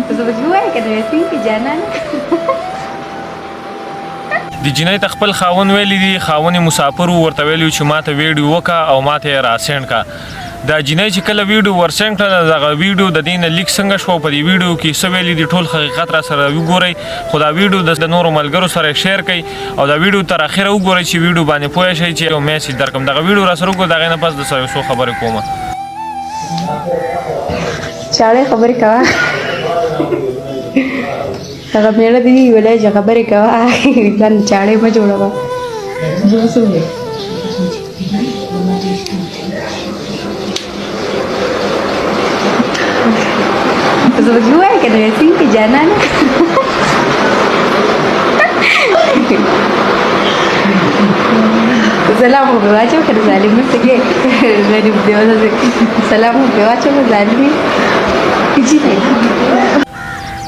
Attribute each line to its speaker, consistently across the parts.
Speaker 1: زه به ووایم که نه څنګه جانان.
Speaker 2: د جینۍ ته خپل خاوند ویلي دي، خاوند یې مسافر و، ورته ویلي چې ماته ویډیو وکړه او ماته یې راسینډ کړه. دا جینۍ چې کله ویډیو ورسینډ کړه، دغه ویډیو د دې نه لیک څنګه شو، په دې ویډیو کې څه ویلي دي، ټول حقیقت را سره وګورئ. خو دا ویډیو د نورو ملګرو سره شیر کړئ او دا ویډیو تر اخره وګورئ چې ویډیو باندې پوه شئ چې یو میسج درکم. دغه ویډیو را سره وګورئ، د هغې نه پس د سره یو څو خبرې کوم.
Speaker 1: چاړې خبرې کوه، هغه مېړه دې ویلی چې خبرې کوه، ځان چاړې مه جوړوه. زه به ووایم که نه څنګه جانان. سلام خو به واچو که ظالم څه کې غریب دی. سلام خو به واچو ظالمي جی.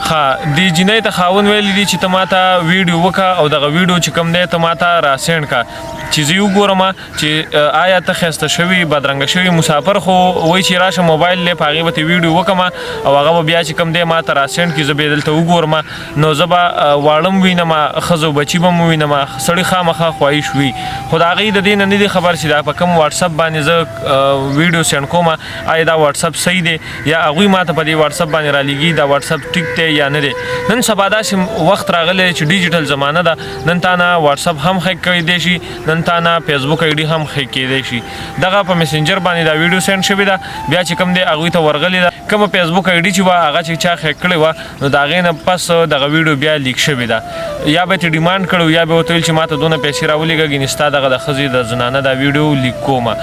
Speaker 2: ښه، د جینۍ ته خاوند ویلي دي چې ته ماته ویډیو وکړه او دغه ویډیو چې کوم دی ته ماته راسینډ کړه چې زه یې وګورم چې آیا ته ښایسته شوي بدرنګه شوي. مسافر خو وایي چې راشه موبایل دی، په هغې به ته ویډیو وکړم او هغه به بیا چې کوم دی ماته راسینډ کړي، زه به یې دلته وګورم، نو زه به واړم وینم، ښځه او بچي به مو وینم. سړي خامخا خواهش وي، خو د هغې د دې نه نه دي خبر چې دا په کوم واټساپ باندې زه ویډیو سینډ کوم، آیا دا واټساپ صحیح دی یا هغوی ماته په دې واټساپ باندې رالیږي، دا واټساپ ټیک دی یا نه دی. نن سبا داسې وخت راغلی چې ډیجیټل زمانه ده. نن تا نه واټساپ هم هیک کېدی شي، نن تا نه فیسبوک آی ډي هم هیک کېدی شي. دغه په میسنجر باندې دا ویډیو سینډ شوې ده، بیا چې کوم دی هغوی ته ورغلې ده. کومه فیسبوک آی ډي چې وه، هغه چې چا هیک کړې وه، نو د هغې نه پس دغه ویډیو بیا لیک شوې ده. یا به ترې ډیمانډ کړو یا به ورته ویل چې ماته دونه پیسې راولېږه، ګینې ستا دغه د ښځې د زنانه دا ویډیو لیک کومه.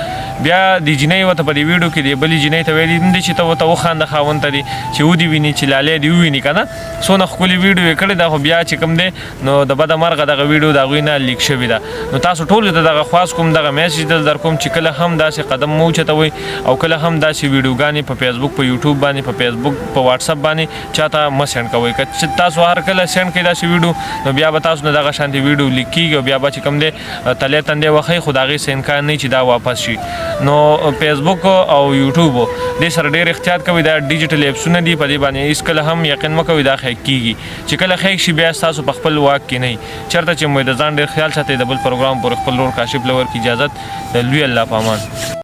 Speaker 2: بیا د جینۍ ورته په دې ویډیو کې د بلې جینۍ ته ویلي هم دي چې ته ورته وخانده، خاوند ته دې چې ودې ویني، چې لالی دې وویني که نه، څونه ښکلې ویډیو یې کړې ده. خو بیا چې کوم دی نو د بده مرغه دغه ویډیو د هغوی نه لیک شوې ده. نو تاسو ټولو ته دغه خواست کوم، دغه میسج دل در کوم چې کله هم داسې قدم مه اوچتوئ او کله هم داسې ویډیوګانې په فیسبوک، په یوټیوب باندې، په فیسبوک، په واټساپ باندې چاته مه سینډ کوئ. که چې تاسو هر کله سینډ کړئ داسې ویډیو، نو بیا به تاسو نه دغه شانتې ویډیو لیک کېږي او بیا به چې کوم دی تلی تندی وښیي، خو د هغې څه امکان نه چې دا واپس شي. نو فیسبوک او یوټیوب دې سره ډېر احتیاط کوئ. دا ډیجیټل اپسونه دي، په دې باندې هېڅ کله هم یقین مه کوئ. دا هیک کېږي، چې کله هیک شي بیا ستاسو په خپل واک کې نه. چېرته چې مو د ځان ډېر خیال ساتئ. د بل پروګرام پورې خپل ورور کاشف له ورکړي اجازت. د لوی الله په امان.